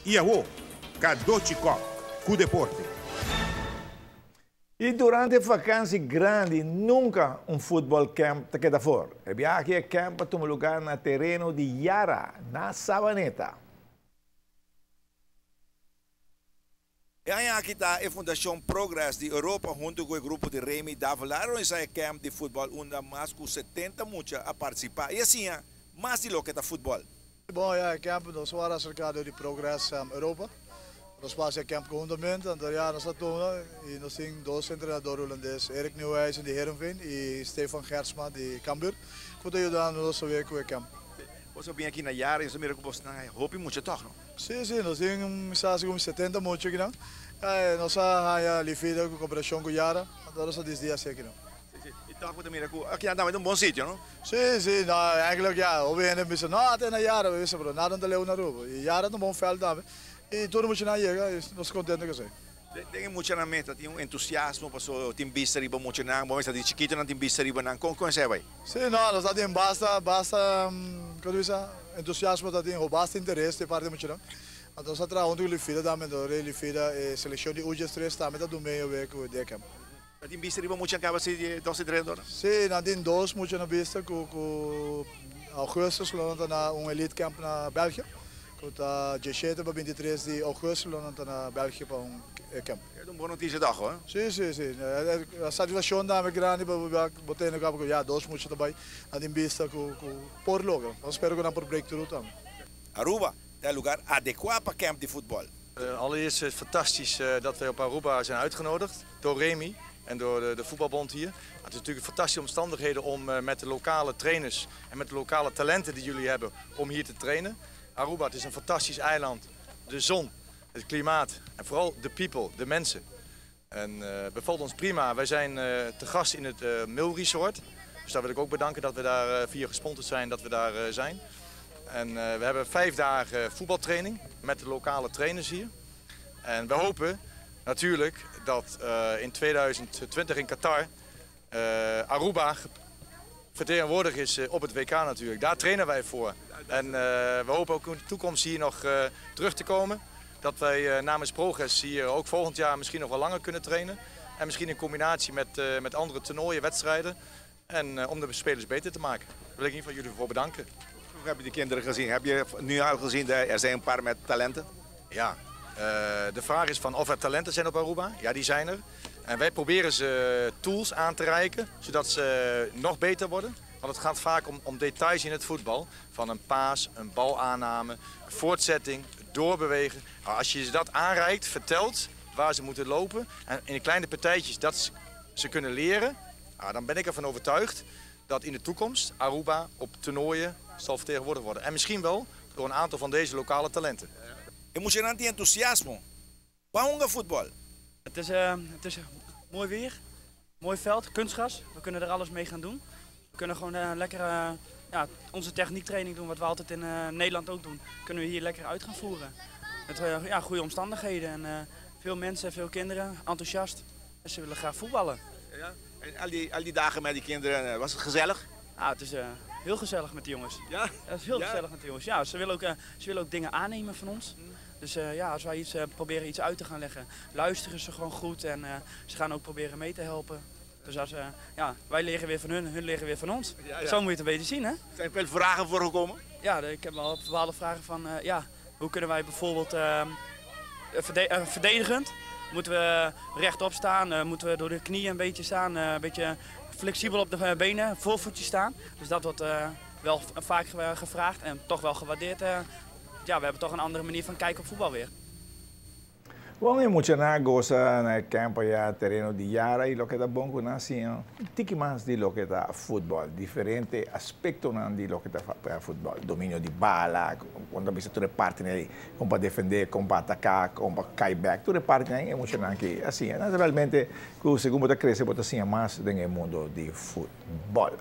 I awo, Cadochi Kock ku deporte. I durante vakansi grandi nunka un futbòl camp ta keda for. E biahe e camp a tuma lugá na tereno di Yara na Sabaneta. E aña aki ta e Fundashon Progress di Europa huntu ku e grupo di Remy Davelaar a organisá e camp di futbòl unda mas ku 70 mucha a partisipá i a siña mas di loke ta futbòl. Bon, ja, e camp nos wara aserká di Progress Europa. Nos pasa e camp konhuntamente, anto ja, nos a tuma i nos tin dos entrenador hulandes, Erik Nieuwenhuizen di Heerenveen i Stefan Gersma di Cambuur, ku ta yudando nos awe ku e camp. Boso a bini aki na Yara i nos a mira ku boso ta hopi mucha tòg, no? Si, nos tin sa segun 70 mucha akinan. Nos a haña Lifida ku koperashon ku Yara, anto nos a disdi hasi akinan. Si, i tòg bo ta mira ku akinan tambe ta un bon sitio, no? Si, no, eigenlijk ja, hopi hende bisa, no, ata na Yara, bo bisa, pero nada no ta leu na Aruba. I Yara ta un bon vèlt tambe. I tur e muchanan yega i nos kontento ku esei. Den e muchanan mes ta tin un entusiasmo pasobra tin bista riba muchanan, bo mester di chikitonan tin bista riba nan, kon kon esei a bai? Si, no, nos ta tin basta, basta, kon ta bisa, entusiasmo ta tin, o basta interes di parti di muchanan. Anto nos ta traha huntu ku Lifida tambe, anto rei Lifida e selekshon di U13 tambe ta dumeño wei ku Dekem. Nan tin bista riba mucha kaba si di dos entrenadornan? Si, nan tin dos mucha na bista ku ku augustus lo nan ta na un elite camp na België, ku ta 17 pa 23 di augustus lo nan ta na België pa un camp. E ta un bon notisia tòg, hoor. Si, si, si. E satisfakshon tambe grandi pa bo tene kaba ku ya dos mucha ta bai, nan tin bista ku ku por logra. Nos spera ku nan por break through tambe. Aruba ta e lugar adekuá pa camp di futbòl. Allereerst is het fantastisch dat wij op Aruba zijn uitgenodigd door Remy en door de voetbalbond hier. Het is natuurlijk fantastische omstandigheden om met de lokale trainers en met de lokale talenten die jullie hebben om hier te trainen. Aruba, het is een fantastisch eiland. De zon, het klimaat en vooral de people, de mensen. En het bevalt ons prima. Wij zijn te gast in het Mill Resort. Dus daar wil ik ook bedanken dat we daar via gesponsord zijn, dat we daar zijn. En we hebben 5 dagen voetbaltraining met de lokale trainers hier. En we hopen natuurlijk dat in 2020 in Qatar Aruba vertegenwoordigd is op het WK natuurlijk. Daar trainen wij voor. En we hopen ook in de toekomst hier nog terug te komen. Dat wij namens Progress hier ook volgend jaar misschien nog wel langer kunnen trainen. En misschien in combinatie met andere toernooien, wedstrijden. En om de spelers beter te maken. Daar wil ik in ieder geval jullie voor bedanken. Hoe heb je die kinderen gezien? Heb je nu al gezien dat er zijn een paar met talenten? Ja, de vraag is van of er talenten zijn op Aruba. Ja, die zijn er. En wij proberen ze tools aan te reiken, zodat ze nog beter worden. Want het gaat vaak om details in het voetbal. Van een pass, een balaanname, voortzetting, doorbewegen. Nou, als je ze dat aanreikt, vertelt waar ze moeten lopen en in kleine partijtjes dat ze kunnen leren, nou, dan ben ik ervan overtuigd dat in de toekomst Aruba op toernooien zal vertegenwoordigd worden. En misschien wel door een aantal van deze lokale talenten. Emocionante entusiasmo. Pa hunga futbòl. Het is mooi weer, mooi veld, kunstgras. We kunnen er alles mee gaan doen. We kunnen gewoon lekker ja, onze techniektraining doen, wat we altijd in Nederland ook doen. Kunnen we hier lekker uit gaan voeren. Met, ja, goede omstandigheden en veel mensen, veel kinderen, enthousiast. En ze willen graag voetballen. Ja? En al die dagen met die kinderen, was het gezellig? Ah, het is heel gezellig met de jongens. Ja? Het is heel Ja? gezellig met de jongens. Ja, ze willen ook dingen aannemen van ons. Dus ja, als wij iets proberen iets uit te gaan leggen, luisteren ze gewoon goed en ze gaan ook proberen mee te helpen. Dus ja, wij leren weer van hun, hun leren weer van ons. Ja. Zo moet je het een beetje zien, hè? Zijn veel vragen voorgekomen? Ja, ik heb wel bepaalde vragen van, ja, hoe kunnen wij bijvoorbeeld verdedigend, moeten we rechtop staan, moeten we door de knieën een beetje staan, een beetje flexibel op de benen, voorvoetjes staan. Dus dat wordt wel vaak gevraagd en toch wel gewaardeerd. Ja, we hebben toch een andere manier van kijken op voetbal weer. Bon, e muchanan a gosa na camp ya tereno di Yara i loke ta bon ku nan a siña tiki mas di loke ta futbòl, diferente aspektonan di loke ta futbòl, dominio di bala, kon ta bisa tur e partinan kon pa defendé, kon pa ataká, kon pa kai bèk, tur e partinan e muchanan ku a siña. Naturalmente, ku segun bo ta krese bo ta siña mas den e mundo di futbòl.